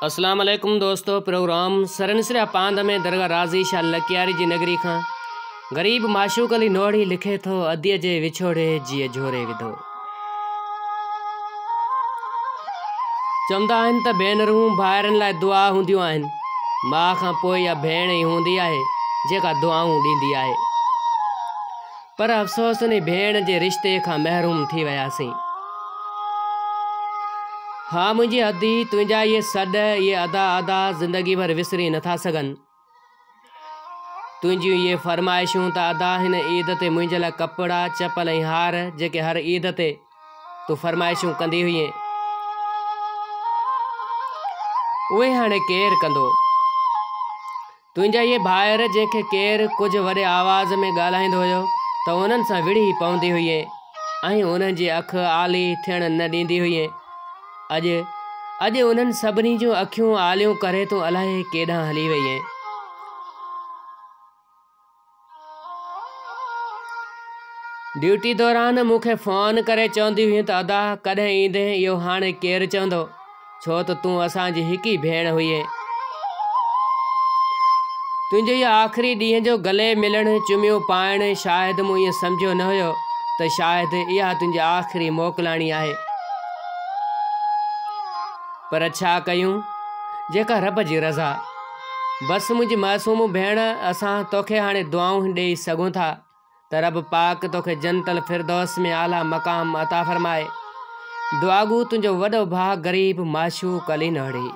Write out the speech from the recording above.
اسلام عليڪم دوستو پروگرام سرن سريا پاند ۾ درگاھ راضي شاھ لڪياري جي نگري کان غريب معشوق علي نوحڙي لکي ٿو اديء جي وڇوڙي جيء جهوري وڌو. چوندا آهن ته ڀينرون ڀائرن لاء دعا هونديون آهن. ماء کان پوء اها ڀيڻ ئي هوندي آهي جيڪا دعائون ڏيندي آهي. پر افسوس انهي ڀيڻ جي رشتي کان محروم ٿي وياسين. ها منهنجي ادي تنهنجا اهي سڏ اهي ادا ادا زندگي ڀر وسري نٿا سگهن. تنهنجيون اهي فرمائشون ته ادا هن عيد تي منهنجي لاء ڪپڙا، چپل ۽ هار جيڪي هر عيد تي تون فرمائشون ڪندي هئين اهي هاڻي ڪير ڪندو؟ تنهنجا اهي ڀائر جنهن کي ڪير ڪجهه وڏي آواز ۾ ڳالهائيندو هيو ته انهن سان وڙهي پوندي هئين ۽ انهن جي اک آلي ٿيڻ نه ڏيندي هئين. اڄ، اڄ انهن سڀني جون اکيون آليون ڪري تون الائي ڪيڏانهن هلي وئين. ڊيوٽي دوران مون کي فون ڪري چوندي هئين ته ادا ڪڏهن ايندين اهو هاڻي ڪير چوندو ڇو ته تون اسان جي هڪ ئي ڀيڻ هئين. تنهنجو اهو آخري ڏينهن جو گلي ملڻ چميون پائڻ شايد مون ائين سمجهيو نه هيو ته شايد اها تنهنجي آخري موڪلاڻي آهي. پر ڇا ڪيون جيڪا رب جي رضا. بس منهنجي معصوم ڀيڻ اسان توکي هاڻي دعائون ڏئي سگهون ٿا ته رب پاڪ توکي جنت الفردوس ۾ اعليٰ مقام عطا فرمائي. دعاگو تنهنجو وڏو ڀاء غريب معشوق علي نوحڙي.